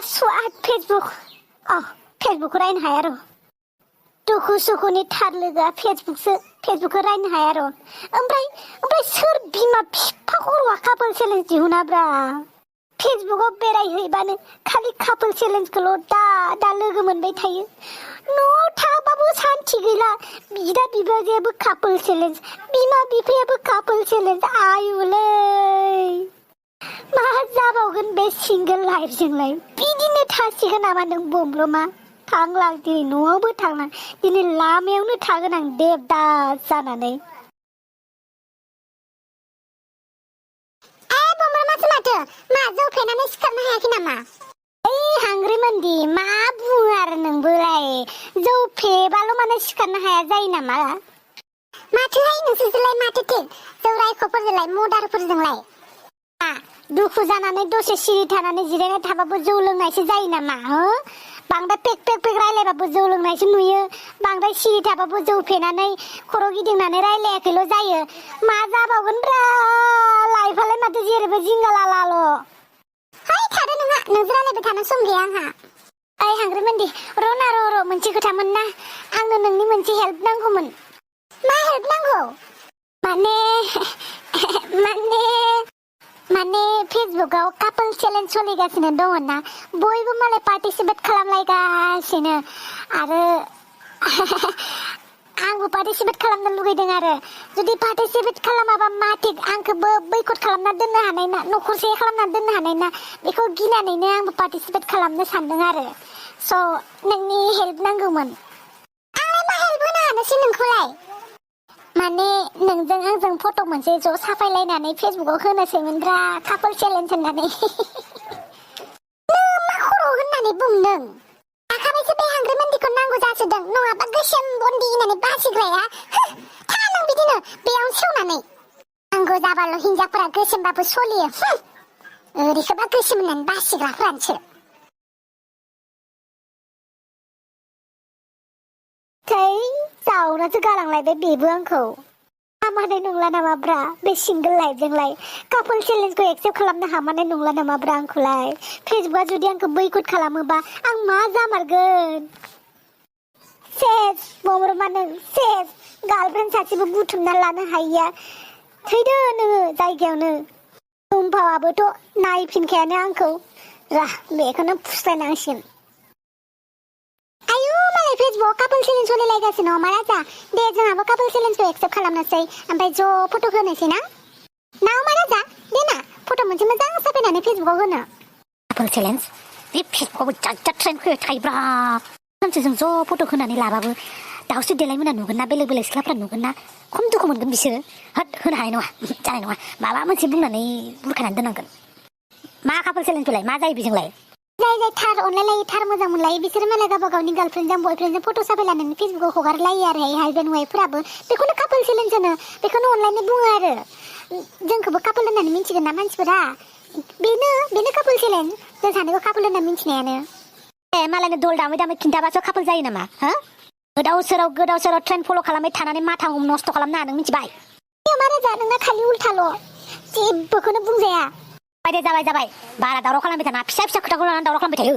स्वाद फेसबुकखौ रायनो हाया र' दुखु सुखुनि थार लोगोआ फेसबुकखौ रायनो हाया र' ओमफ्राय सोर बिमा बिफाखौ हरवा कापोल चेलेन्ज दिहुनाब्रा फेसबुकआव बेरायहैबानो खालि कापोल चेलेन्जखौल' दा लोगो मोनबाय थायो न'आव थाबाबो सान्थि गैला बिदा बिबाजैयाबो कापोल चेलेन्ज बिमा बिफायाबो कापोल चेलेन्ज आयुलै मा जाबावगोन बे सिंगोल लाइफजोंलाय बिदिनो थासिगोन नामा नों बमब्रमा थांलां दिनै न'आवबो थांलां दिनै लामायावनो थागोन आं देबदास जानानै माथो मा जौ फेनानै सिखारनो हायाखै नामा ओइ हांग्रिमोनदि मा बुङो आरो नोंबोलाय जौ फेबाल' माने सिखारनो हाया जायो नामा माथोहाय नोंसोरजोंलाय माथोथो जौ रायख'फोरजोंलाय मदारफोरजोंलाय दुखु जानानै दसे सिरि थानानै जिरायना थाबाबो जौ लोंनायसो जायो नामा हो बांद्राय पेक रायलायबाबो जौ लोंनायसो नुयो बांद्राय सिरि थाबाबो जौ फेनानै खर' गिदिंनानै रायलायाखैल' जायो मा जाबावगोनब्रा लाइफआलाय माथो जेरैबो जिंगालालाल' है थादो नोंहा नोंजों रायलायबाय थानो सम गैया आंहा ओइ हांग्रिमोनदि र' मोनसे खोथामोन ना आंनो नोंनि मोनसे हेल्प नांगौमोन मा हेल्प नांगौ माने फेसबुकआव कापोल चेलेन्ज सोलिगासिनो दङ ना बयबो मालाय पार्टिसिपेट खालामलायगासिनो आरो आंबो पार्टिसिपेट खालामनो लुगैदों आरो जुदि पार्टिसिपेट खालामाबा मा थिक आंखौबो बैकट खालामना दोननो हानाय ना नखरसे खालामना दोननो हानाय ना बेखौ गिनानैनो आंबो पार्टिसिपेट खालामनो सानदों आरो स' नोंनि हेल्प नांगौमोन आंलाय मा हेल्प होनो हानोसै नोंखौलाय माने नोंजों आंजों फट' मोनसे ज' साफायलायनानै फेसबुकआव होनोसैमोनब्रा कापोल चेलेन्ज होननानै नों मा खर' होननानै बुंदों दाखाबायसो बे हांग्रिमोनदिखौ नांगौ जासोदों नङाबा गोसोम बन्दी होननानै बासिग्राया था नों बिदिनो बेयावनो सेवनानै नांगौ जाबाल' हिनजावफोरा गोसोमबाबो सलियो ओरैखोबा गोसोम होननानै बासिग्राफोरानोसो जावनासो गालांलायबाय बेबो आंखौ हामानाय नंला नामाब्रा बे सिंगोल लाइफजोंलाय कापोल चेलेन्जखौ एक्सेप्ट खालामनो हामानाय नंला नामाब्रा आंखौलाय फेसबुकआ जुदि आंखौ बैकट खालामोबा आं मा जामारगोन सेस बमब्रमा सेस गार्लफ्रेन्ड सासेबो बुथुमना लानो हायिया थैदो नोङो जायगायावनो दुमफावाबोथ' नायफिनखायानो आंखौ बेखौनो फुस्लायनांसिगोन फेसबुक कापोल चेलेन्ज सोलिलायगासिनो मा राजा दे जोंहाबो कापोल चेलेन्जखौ एक्सेप्ट खालामनोसै ओमफ्राय ज' फट' होनोसै ना मा राजा दे ना फट' मोनसे मोजां साफायनानै फेसबुकआव होनो कापोल चेलेन्ज बे फेसबुकआवबो जात ट्रेन्ड फैबाय थायोब्रा सानसे जों ज' फट' होनानै लाबाबो दाउसो देलायमोना नुगोन ना बेलेग सिख्लाफ्रा नुगोन ना खम दुखु मोनगोन बिसोरो होनो हानाय नङा जानाय नङा माबा मोनसे बुंनानै बुरखायनानै दोननांगोन मा कापोल चेलेन्जखौलाय मा जायो बेजोंलाय जाय थार अनलायलायो थार मोजां मोनलायो बिसोरो मालाय गावबा गावनि गार्लफ्रेन्डजों बयफ्रेन्डजों फट' साफायलायनानै फेसबुकआव हगारलायो आरो हासबेन्ड वाइफफोराबो बेखौनो कापोल चेलेन्ज होनो बेखौनो अनलायनाय बुङो आरो जोंखौबो कापोल होननानै मिन्थिगोन ना मानसिफोरा बेनो कापोल चेलेन्ज जों सानैखौ कापोल होनना मिन्थिनायानो मालायनो दल दामै खिन्थाबासो कापोल जायो नामा हो गोदाव सोराव ट्रेन्ड फल' खालामबाय थानानै माथा नस्थ' खालामनो हादों मिथिबाय मा राजा नोंना खालि उल्थाल' जेबोखौनो बुंजाया जाबाय बारा दावराव खालामबाय थाना फिसा खोथाखौ लानानै दावराव खालामबाय थायो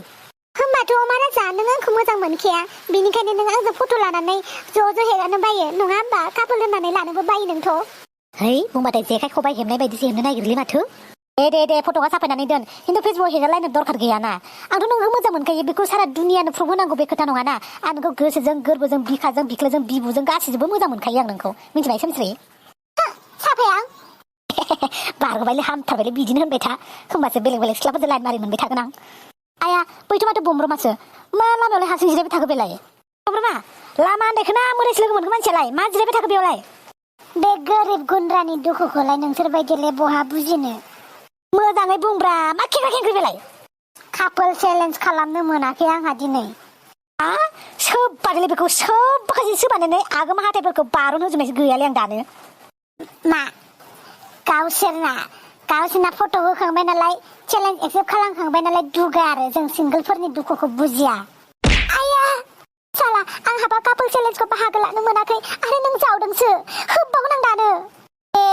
होमबाथ' मा राजा नों आंखौ मोजां मोनखाया बेनिखायनो नों आंजों फट' लानानै ज' हेगारनो बायो नङा होमबा कापोल होननानै लानोबो बायो नोंथ' है बुंबाथाय जेखाइ खबाइ हेबनाय बायदिसो हेबनो नागिरलै माथो दे फट'आ साफायनानै दोन खिन्थु फेसबुकआव हेगारलायनो दरखार गैयाना आंथ' नोंखौ मोजां मोनखायो बेखौ सारा दुनियानो प्रुफ होनांगौ बे खोथा नङाना आं नोंखौ गोसोजों गोरबोजों बिखाजों बिख्लोजों बिबुजों गासैजोंबो मोजां मोनखायो आं नोंखौ मिथिबाय सोमस्रि साफाया बारग'बायलै हामथारबायलै बिदिनो होनबाय था होमबासो बेलेग सिख्लाफोरजों लाइन मारि मोनबाय थागोन आं आया बैथ' माथो बमब्रमासो मा लामायावलाय हारसिं जिरायबाय थाखो बेलाय बमब्रमा लामा आन्दायखोना मोदायसो लोगो मोनखो मानसियालाय मा जिरायबाय थाखो बेयावलाय बे गोरिब गुन्द्रानि दुखुखौलाय नोंसोर बायदिलाय बहा बुजिनो मोजाङै बुंब्रा मा खेंख्रि बेलाय कापोल चेलेन्ज खालामनो मोनाखै आंहा दिनै सोबबादोलै बेखौ सोबबाखाजों सोबानानै आगोमा हाथायफोरखौ बारन होजोबनायसो गैयालै आं दानो मा गावसोरना फट' होखांबाय नालाय चेलेन्ज एक्सेप्ट खालामखांबाय नालाय दुगा आरो जों सिंगोलफोरनि दुखुखौ बुजिया आया साला आंहाबा कापोल चेलेन्जखौ बाहागो लानो मोनाखै आरो नों जावदोंसो होबबावगोन आं दानो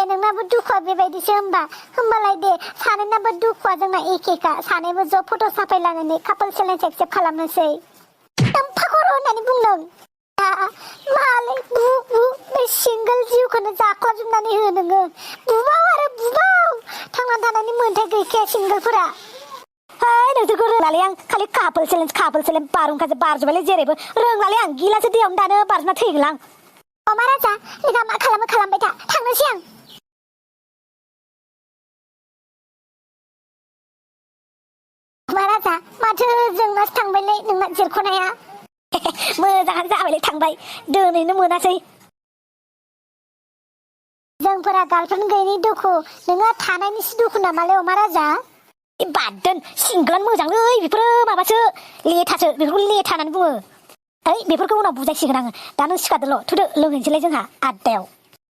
नोंनाबो दुखुआ बेबायदिसो होमबालाय दे सानैनाबो दुखुआ जोंना एखेखा सानैबो ज' फट' साफायलायनानै कापोल चेलेन्ज एक्सेप्ट खालामनोसै फाखर होननानै बुंदों मालाय बु बे सिंगोल जिउखौनो जाख्लाबजोबनानै हो नोङो बुबाव आरो बुबाव थांना थानायनि मोन्थाय गैखाया सिंगोलफोरा हाय नोंसोरखौ रोंलालै आं खालि कापोल चेलेन्ज बारहुंखासो बारजोब्बायलै जेरैबो रोंलालै आं गिलासो दैयावनो दानो बारजुमना थैगोन आं अमा राजा नोंहा मा खालामो खालामबाय था थांनोसै आं अमा राजा माथो जोंनासो थांबायलै नोंना जिरख'नाया मोजाङानो जाबायलै थांबाय दोनैनो मोनासै जोंफोरा गार्लफ्रेन्ड गैयैनि दुखु नोंहा थानायनिसो दुखु नामालै अमा राजा बाददोन सिंगोलानो मोजांलै बेफोरो माबासो लेथासो बेफोरखौ लेथा होननानै बुङो ओइ बेफोरखौ उनाव बुजायसिगोन आङो दा नों सिखारदोल' थुदो लोंहैनोसैलाय जोंहा आड्डायाव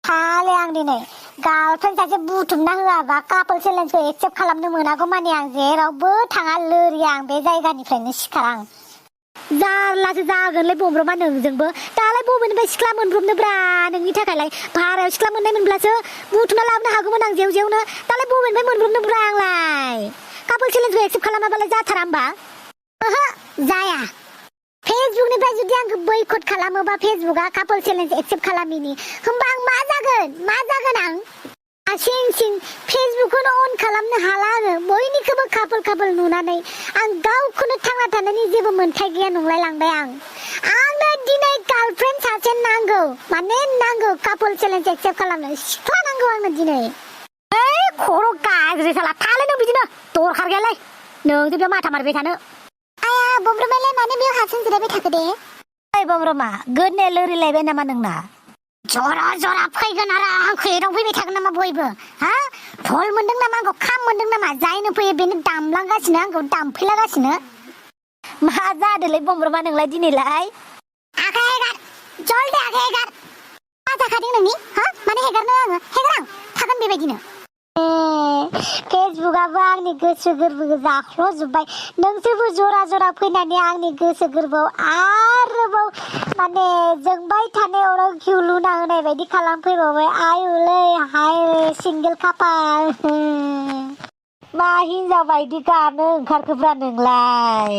हाले आं दिनै गार्लफ्रेन्ड सासे बुथुमना होआबा कापोल चेलेन्जखौ एक्सेप्ट खालामनो मोनागौ माने आं जेरावबो थाङा लोरिया आं बे जायगानिफ्रायनो सिखारा आं जारलासो जागोनलै बमब्रमा नोंजोंबो दालाय बबेनिफ्राय सिख्ला मोनब्रबनोब्रा नोंनि थाखायलाय भारायाव सिख्ला मोननाय मोनब्लासो बुथुमना लाबोनो हागौमोन आं जेवनो दालाय बबेनिफ्राय मोनब्रबनोब्रा आंलाय कापोल चेलेन्जखौ एक्सेप्ट खालामाबालाय जाथारा होमबा ओहो जाया फेसबुकनिफ्राय जुदि आंखौ बैकट खालामोबा फेसबुकआ कापोल चेलेन्ज एक्सेप्ट खालामिनि होमबा आं मा जागोन आं सिं फेसबुकखौनो अन खालामनो हाला आङो बयनिखौबो कापोल नुनानै आं गावखौनो थांना थानायनि जेबो मोन्थाय गैया नंलाय लांबाय आंनो दिनै गार्लफ्रेन्ड सासे नांगौ कापोल चेलेन्ज एक्सेप्ट खालामनो सिख्ला नांगौ आंनो दिनै ओइ खर' गाज्रि साला थालै नों बिदिनो दरखार गैयालाय नोंजों बेयाव माथा मारिबाय थानो आया बमब्रमालाय मानो बेयाव हारसिं जिरायबाय थाखो दे ओइ बमब्रमा गोदने लोरिलायबाय नामा नोंना जरा फैगोन आरो आंखौ एदावफैबाय थागोन नामा बयबो हा फल मोनदों नामा आंखौ खाम मोनदों नामा जायनो फैयो बेनो दामलांगासिनो आंखौ दामफैलागासिनो मा जादोंलै बमब्रमा नोंलाय दिनैलाय आखाइ हेगार जलदि आखाइ हेगार मा जाखादों नोंनि हा माने हेगारनो आङो हेगार आं थागोन बेबायदिनो फेसबुकआबो आंनि गोसो गोरबोखौ जाख्ल'जोब्बाय नोंसोरबो जरा फैनानै आंनि गोसो गोरबोआव आरोबाव माने जोंबाय थानाय अराव घिउ लुना होनाय बायदि खालामफैबावबाय आयुलै हाय सिंगेल खाफाल मा हिनजाव बायदि गानो ओंखारखोब्रा नोंलाय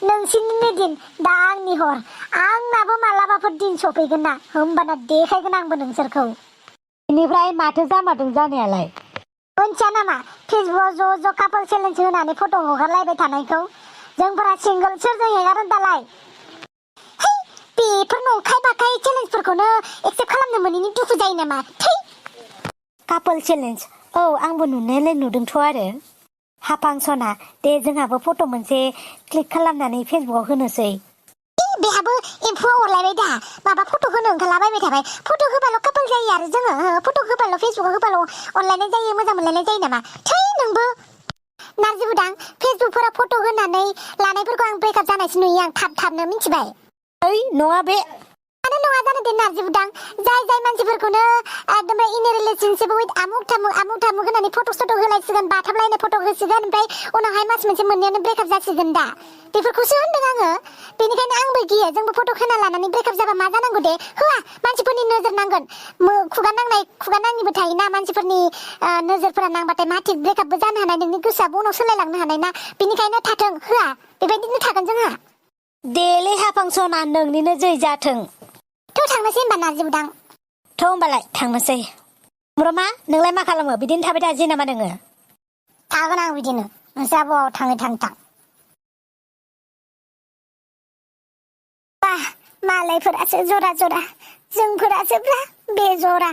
नोंसिनिनो दिन दा आंनि हर आंनाबो मालाबाफोर दिन सफैगोन ना होमबाना देखायगोन आंबो नोंसोरखौ बेनिफ्राय माथो जामारदों जानायालाय मोनथिया नामा फेसबुकआव ज' कापोल चेलेन्ज होनानै फट' हगारलायबाय थानायखौ जोंफोरा सिंगोल सोरजों हेगारन दालाय बेफोर नंखाय बाखाय चेलेन्जफोरखौनो एक्सेप्ट खालामनो मोनैनि दुखु जायो नामा थै कापोल चेलेन्ज औ आंबो नुनायालाय नुदोंथ' आरो हाफां सना दे जोंहाबो फट' मोनसे क्लिक खालामनानै फेसबुकआव होनोसै बेहाबो एम्फौआ अरलायबाय दा माबा फट' होनो ओंखारलाबायबाय थाबाय फट' होबाल' कापोल जायो आरो जोङो फट' होबाल' फेसबुकआव होबाल' अनलायनाय जायो मोजां मोनलायनाय जायो नामा थै नोंबो नारजि बुदां फेसबुकफोराव फट' होनानै लानायफोरखौ आं ब्रेकआप जानायसो नुयो आं थाबनो मिथिबाय ओइ नङा बे मानो नङा जानो दे नारजि बुदां जाय मानसिफोरखौनो एकदम इन रिलेशनशिप विथ आमुक थामुक होनानै फट' होलायसिगोन बाथाबलायनाय फट' होसिगोन ओमफ्राय उनावहाय मास मोनसे मोननैयानो ब्रेकआप जासिगोन दा बेफोरखौसो होनदों आङो बेनिखायनो आंबो गियो जोंबो फट' होना लानानै ब्रेकआप जाबा मा जानांगौ दे होआ मानसिफोरनि नोजोर नांगोन खुगा नाङिबो थायोना मानसिफोरनि नोजोरफोरा नांबाथाय मा थिक ब्रेकआपबो जानो हानाय नोंनि गोसोआबो उनाव सोलायलांनो हानाय ना बेनिखायनो थाथों होआ बेबायदिनो थागोन जोंहा देलै हाफां सना नोंनिनो जै जाथों थ' थांनोसै होनबा नारजि बुदां थ' होनबालाय थांनोसै बमब्रमा नोंलाय मा खालामो बिदिनो थाबाय थासै नामा नोङो थागोन आं बिदिनो नोंस्रा बबाव थां मालायफोरासो जरा जोंफोरासोब्ला बेजरा